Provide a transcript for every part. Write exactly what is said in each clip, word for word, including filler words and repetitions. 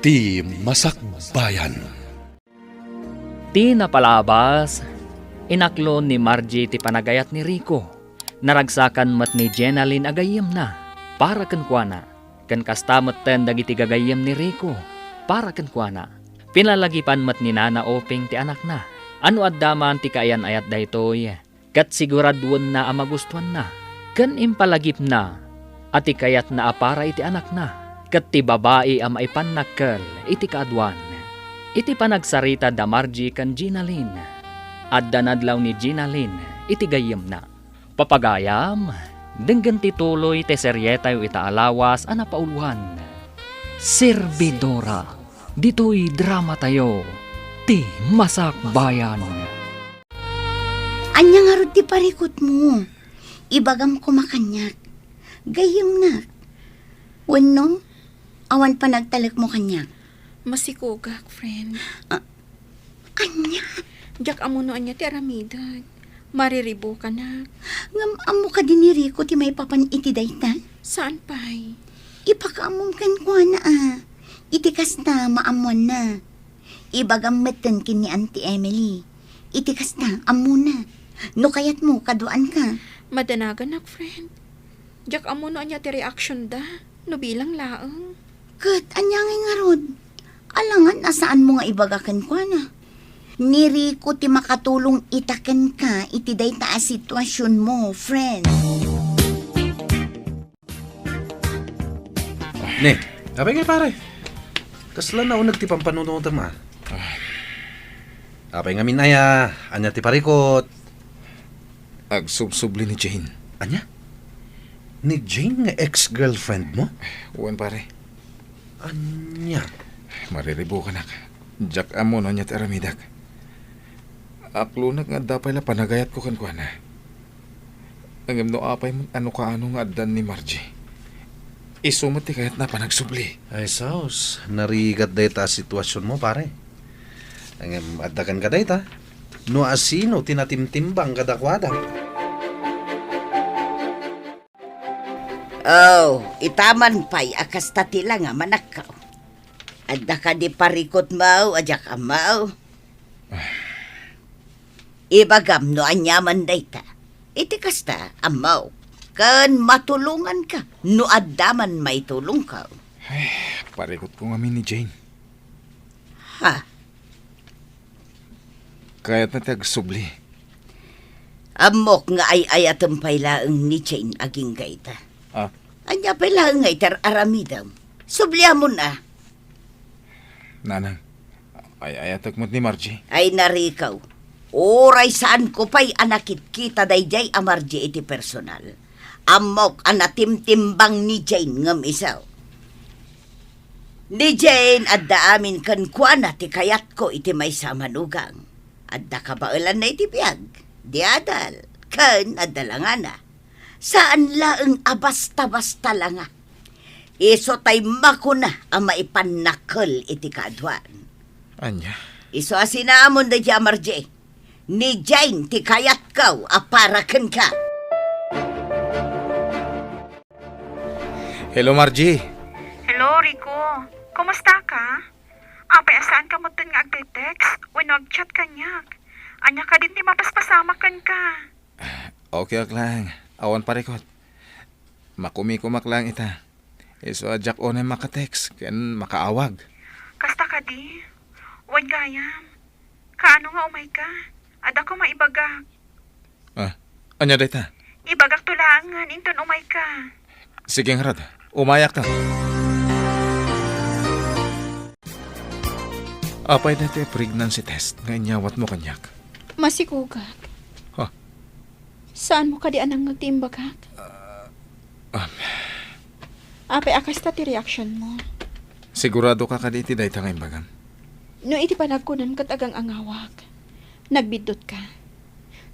Ti Masakbayan. Ti napalabas, inaklon ni Margie ti panagayat ni Rico. Naragsakan met ni Jenalyn a gayyemna para kenkuana, ken kasta metten dagiti gagayyem ni Rico para kenkuana. Pinalagipan met ni Nana Oping ti anakna. Ania adda man ti kaayan-ayat daytoy, ket siguraduenna a magustuanna, ken impalagipna a ti kayatna a para iti anakna, ket ti babai a maipannakkel iti kaaduan. Iti panagsarita da Margie ken Jenalyn, adda nadlaw ni Jenalyn iti gayyemna. Papagayam, denggen ti tuloy ti serietayo ita a lawas a napauluan. Servidora, ditoy dramatayo, ti Masakbayan. Ania ngarud ti parikutmo? Ibagam koma kaniak. Gayyemnak. Wenno, awan panagtalekmo kaniak? Masikogak, friend. Ah, ania? Diak ammo no ania ti aramidek. Mariribukanak. Ngem ammo kadi ni Rico ti maipapan iti dayta? Saan pay? Ipakaammom kenkuana a. Iti kasta, maammoanna. Ibagam metten ken ni Auntie Emily. Iti kasta, ammona. No kayatmo, kaduaanka. Madanaganak, friend. Diak ammo no ania ti reaction da, no bilang laeng. Ket ania ngay ngarud? Alangan a saanmo nga ibaga kenkuana. Ni Rico ti makatulong ita kenka iti dayta a situasionmo, friend. Ne, apay ngay, pare? Kasla nauneg ti pampanunotem, a? Apay ngamin aya, ania ti parikut? Agsubsubli ni Jane. Ania? Ni Jane nga ex-girlfriend mo? Wen, pare. Ania? Mariribukanak. Diak ammo no ania ti aramidek. Aklonek nga adda pay la panagayatko kenkuana. Ngem no apay met a no kaano nga addan ni Margie, isu met ti kayatna a panagsubli. Ay, sus, narigat dayta a situasionmo, pare. Ngem adda kenka dayta, no asino ti natimtimbang kadakuada. Oh, ita man pay a kasta ti langa, manakkaw. Adda kadi parikutmo a diak ammo? Ibagam no aniaman dayta. Iti kasta, ammok, ken matulonganka no adda man maitulongko. Ay, parikutko ngamin ni Jane. Ha? Kayatna ti agsubli. Ammok nga ay-ayatem pay laeng ni Jane agingga ita. Ah? Ania pay laeng nga iti ar-aramidem? Subliamon a. Nanang, ay-ayatek met ni Margie. Ay, narikaw. Uray saanko pay a nakitkita daydiay a Margie iti personal, ammok a natimtimbang ni Jane ngem isu. Ni Jane, adda amin kenkuana ti kayatko iti maysa a manugang. Adda kabaelanna iti biag, di adal, ken adda langana. Saan laeng a basta-basta langa. Isu tay makuna a maipannakkel iti kaaduan. Ania? Isu a sinamon daydiay a Margie. Ni Jane ti kayatko a para kenka. Hello, Margie. Hello, Rico. Kumusta ka? Apay a saanka metten nga agte-text wenno agchat kaniak? Ania kadin ti mapaspasamak kenka? Okay ak laeng. Awan parikut. Makumikumak laeng ita. Isu a diak unay makatext ken makaawag. Kasta kadi? Wen gayam. Kaano nga umayka? Adda koma ibagak. Ah, ania dayta? Ibagakto laengen inton umayka. Sige ngarud, umayakto. Apay daytoy pregnancy test nga inyawatmo kaniak? Masikogak. Ha? Saanmo kadi a nangngeg ti imbagak? Ah, um. Apay a kasta ti reaksionmo? Siguradoka kadi iti dayta nga imbagam? No iti panagkunam ket agang-angawak, nagbiddutka.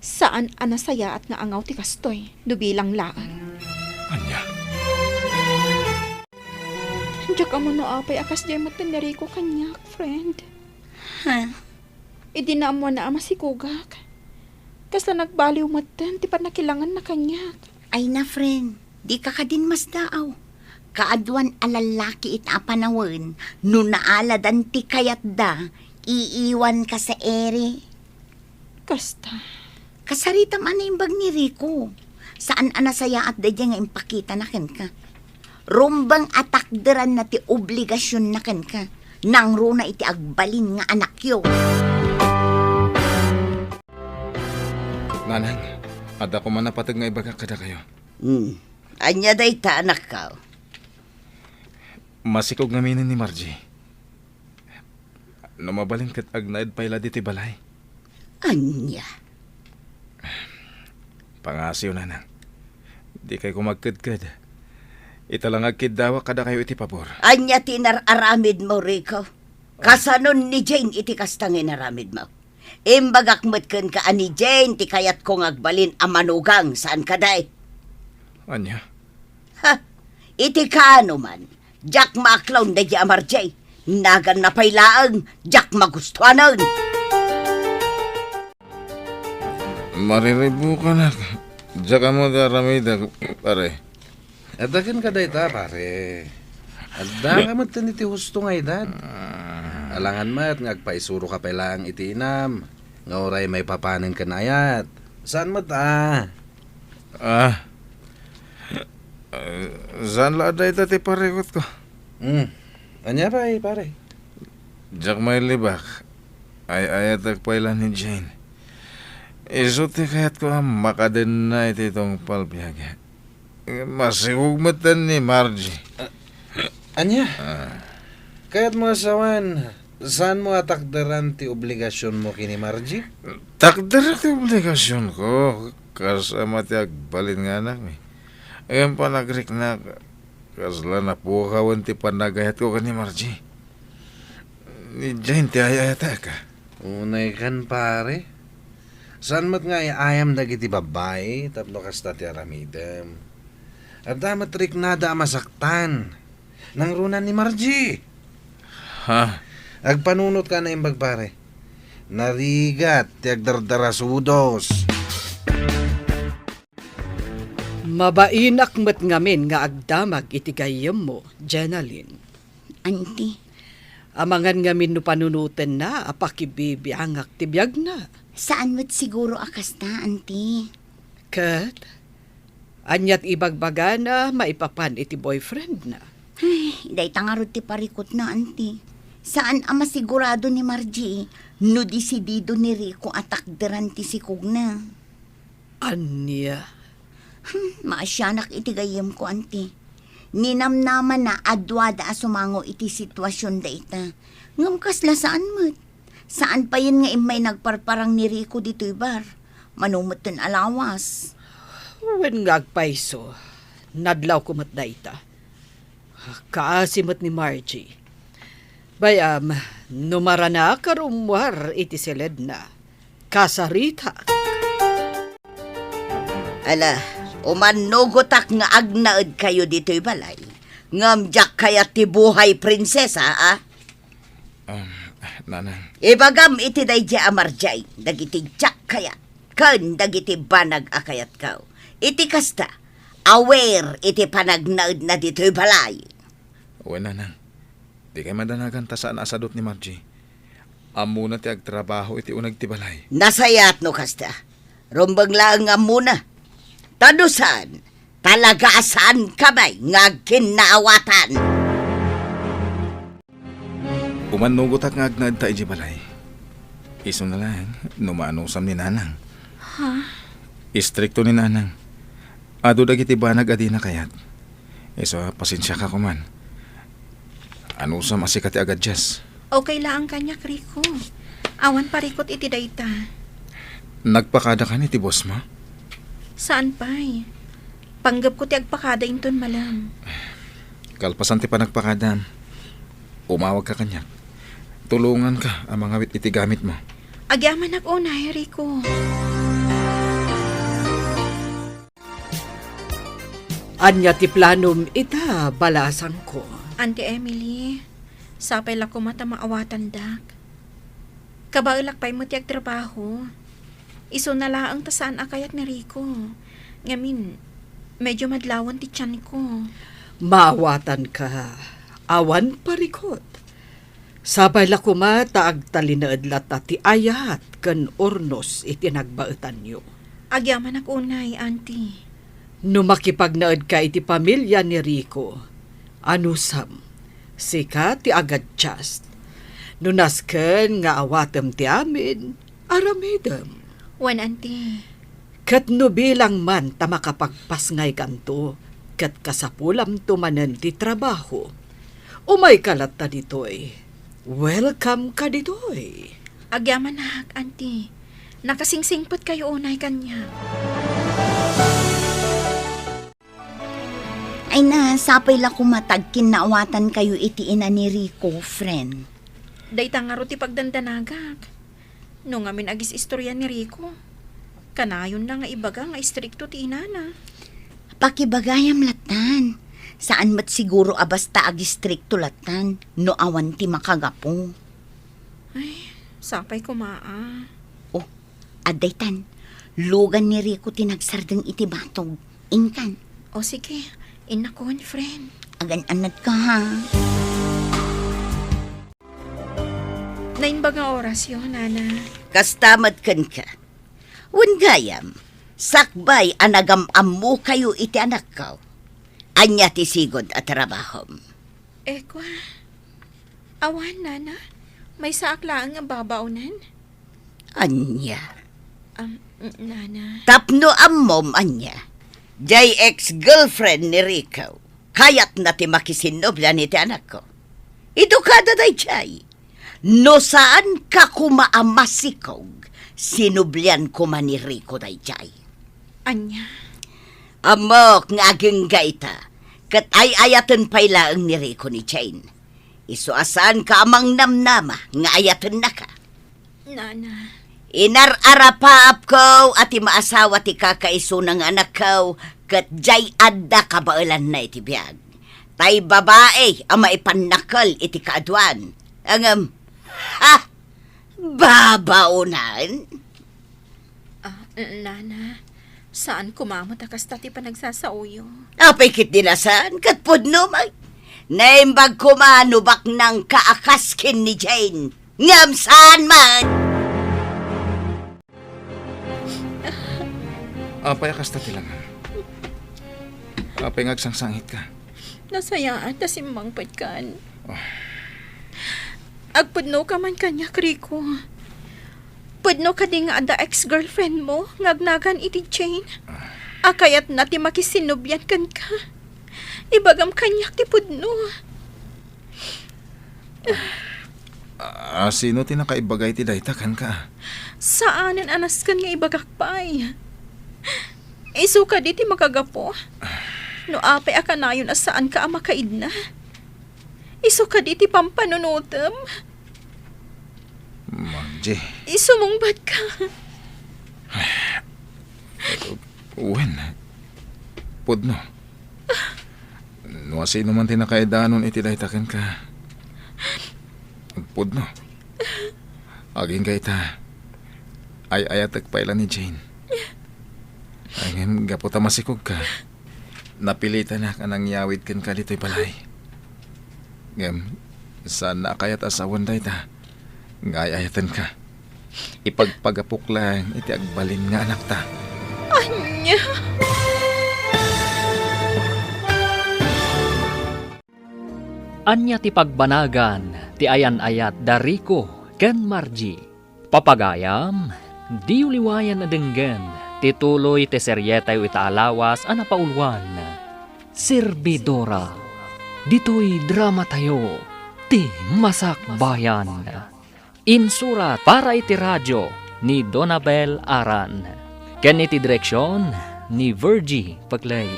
Saan a nasayaat nga angaw ti kastoy no bilang laeng. Ania? Diak ammo no apay a kasdiay metten ni Rico kaniak, friend. Ha? Idi naammoanna a masikogak, kasla nagbaliw metten ti pannakilanganna kaniak. Ay na, friend, dika kadin masdaaw. Kaaduan a lallaki ita a panawen, no naaladan ti kayatda, iiwan ka sa iri. Kasta. Kasaritam a naimbag ni Rico. Saan a nasayaat daydiay nga impakitana kenka. Rumbeng a takderanna ti obligasionna kenka. Nangruna iti agbalin nga anakyo. Nanang, adda koma napateg nga ibagak kadakayo. Hmm. Ania dayta, anakko? Masikog ngaminen ni Margie. No mabalin ket agnaed pay la ditoy balay. Ania? Pangasiw, nanang. Dikay koma agkedked. Ita la nga agkiddawak kadakayo iti pabor. Ania ti inar-aramidmo, Rico? Kasanon ni Jane iti kasta nga inaramidmo? Imbagak met kenka a ni Jane ti kayatko nga agbalin a manugang, saan kadi? Ania? Ha! Iti kaano man, diak maaklaw daydi a Margie. Naganna pay laeng, diak magustuanen. Mariribukanak. Diak ammo ti aramidek, pare. Adda kenka dayta, pare. Adda ka met ken iti husto nga edad. Ah. Alangan met nga agpaisuroka pay laeng iti inam, nga uray maipapanen ken ayat. Saan met a? Ah. Eh, saan la a dayta ti parikutko? Hmm. Ania pay, pare? Diak mailibak. Ay-ayatek pay la ni Jane. Isu ti kayatko a makadenna iti tungpal biag. Masikog met ni Margie. Ah, ania? Ah. Kayatmo a sawen, saanmo a takderan ti obligasionmo ken ni Margie? Takderak ti obligasionko, kas ama ti agbalin nga anakmi. Ngem panagriknak, kasla napukawen ti panagayatko ken ni Margie. Ni Jane ti ay-ayatek. Unay kan, pare. Saan met nga ay-ayam dagiti babbai tapno kasta ti aramidem. Adda met riknada a masaktan. Nangruna ni Margie. Ha? Agpanunotka a naimbag, pare. Narigat ti agdardarasudos. Mabainak met ngamin nga agdamag iti gayyemmo, Jenalyn. Auntie. Amangan ngamin no panunotenna a pakibibiangak ti biagna. Saan met siguro a kasta, Auntie. Ket, ania ti ibagbagana maipapan iti boyfriendna? Ay, dayta ngarud ti parikutna, Auntie. Saan a masigurado ni Margie no desidido ni Rico a takderan ti sikogna. Ania? Hmm, maasianak iti gayyemko, Auntie. Ninamnamana a duada a sumango iti situasion dayta. Ngem kasla saan met. Saan payen nga immay nagparparang ni Rico ditoy bar. Mano metten a lawas. Wen nga agpayso, nadlawko met dayta. Kaasi met ni Margie. Bay-am, no maranak a rummuar iti siledna, kasaritak. Ala, umannugotak nga agnaedkayo ditoy balay, ngem diak kayat ti buhay prinsesa, a? Um, Nanang. Ibagam iti daydiay a Margie dagiti diak kayat ken dagiti banag a kayatko. Iti kasta, aware iti panagnaedna ditoy balay. Wen, Nanang. Dikay madanagan ta saan a sadut ni Margie. Ammona ti agtrabaho iti uneg ti balay. Nasayaat no kasta. Rumbeng laeng nga ammona. Ta no saan, talaga a saan kamay nga agkinnaawatan. Umannugotak nga agnaedta idiay balay. Isuna laeng no maanusam ni Nanang. Ha? Istrikto ni Nanang. Adu dagiti banag a dina kayat. Isu a, pasensiaka koman. Anusam a sika ti agadias. Okay laeng kaniak, Rico. Awan parikut iti dayta. Nagpakada kan iti boss mo? Saan pay. Panggepko ti agpakada inton malem. Kalpasan ti panagpakadam, umawagka kaniak. Tulonganka a mangawit iti gamitmo. Agyamanak unay, Rico. Ania ti planom ita, balasangko? Auntie Emily, sapay la koma ta maawatandak. Kabaelak pay met ti agtrabaho. Isuna laeng ta saan a kayat ni Rico. Ngamin, medyo madlawan ti tianko. Maawatanka, awan parikut. Sapay la koma ta agtalinaed latta ti ayat ken urnos iti nagbaetanyo. Agyamanak unay, Auntie. No makipagnaedka iti pamilya ni Rico, anusam, sika ti agadjust. No nasken nga awatem ti amin, aramidem. Wen, Auntie. Ket no bilang man ta makapagpasngaykanto, ket kasapulamto manen ti trabaho, umayka latta ditoy. Welcome ka ditoy. Agyamanak, Auntie. Nakasingsingpetkayo unay kaniak. Ay na, sapay la koma ta agkinnaawatankayo iti ina ni Rico, friend. Dayta ngarud ti pagdandanagak. No ngamin agis-istorya ni Rico, kanayonna nga ibaga nga istrikto ti inana. Pakibagayam lattan. Saan met siguro a basta agistrikto lattan no awan ti makagapu. Ay, sapay koma a. Oh, adda itan. Lugan ni Rico ti nagsardeng iti batog. Inkan. O sige, innakon, friend. Agan-anadka, ha? Naimbag nga orasyo, Nana. Kasta met kenka. Wen gayam, sakbay a nagam-ammokayo iti anakko. Ania ti sigud a trabahom? Ekwa. Awan, Nana. Maysaak laeng nga babaonan. Ania? Am, Nana. Tapno ammom, ania? Jay ex-girlfriend ni Rico. Kayatna ti makisinnublian iti anakko. Idukada dayjay. No saanka koma a masikog, sinublian koma ni Rico dayjay. Ania? Ammok nga agingga ita, ket ay-ayaten pay laeng ni Rico ni Jane. Isu a saanka a mangnamnama nga ayatennaka. Nana. Inar-arapaapko a ti maasawa ti kakaisuna nga anakko, ket jay adda kabaelanna iti biag. Tay babai a maipannakkel iti kaaduan. Ngem, ha? Babaonan? Ah, Nana, saan koma met a kasta ti panagsasaoyo. Apay ketdi a saan, ket pudno met. Naimbag koma no baknangka a kas ken ni Jane. Ngem saan man! Apay a kasta ti laeng? Apay nga agsangsangitka? Nasayaat ta simmangpetkan. Ah. Agpudnoka man kaniak, Rico. Pudno kadi nga adda ex-girlfriend mo nga agnagan iti Jane? Ah. A kayatna ti makisinnublian kenka? Ibagam kaniak ti pudno. Ah, sino ti nakaibaga iti dayta kenka? Saanen a nasken nga ibagak pay. Isu kadi ti makagapu? No apay a kanayon a saanka a makaidna? Isu kadi ti pampanunotem? Margie. Isumungbatka. Wen, pudno. No asino man ti nakaidanon iti dayta kenka, pudno. Agingga ita, ay-ayatek pay la ni Jane. Ay, ngem gapu ta masikogka, napilitanak a nangyawid kenka ditoy balay. Ngem, saanna a kayat a sawen dayta nga ay-ayatenka. Ipagpagapok laeng iti agbalin nga anakta. Ania? Ania ti pagbanagan ti ayan-ayat da Rico ken Margie? Papagayam, diyo liwayan a denggen ti tuloy ti serietayo ita a lawas a napauluan, Servidora. Ditoy dramatayo, ti Masakbayan. Insurat para iti radio ni Donabel Aran, ken iti direksion ni Virgie Paclay.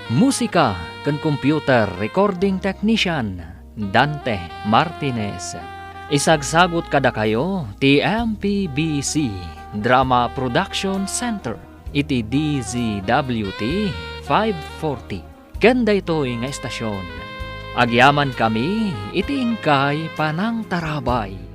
Musika ken computer recording technician, Dante Martinez. Isagsagut kadakayo ti M P B C Drama Production Center iti D Z W T five forty. Ken daytoy nga estasion, agyamankami iti inkay panangtarabay.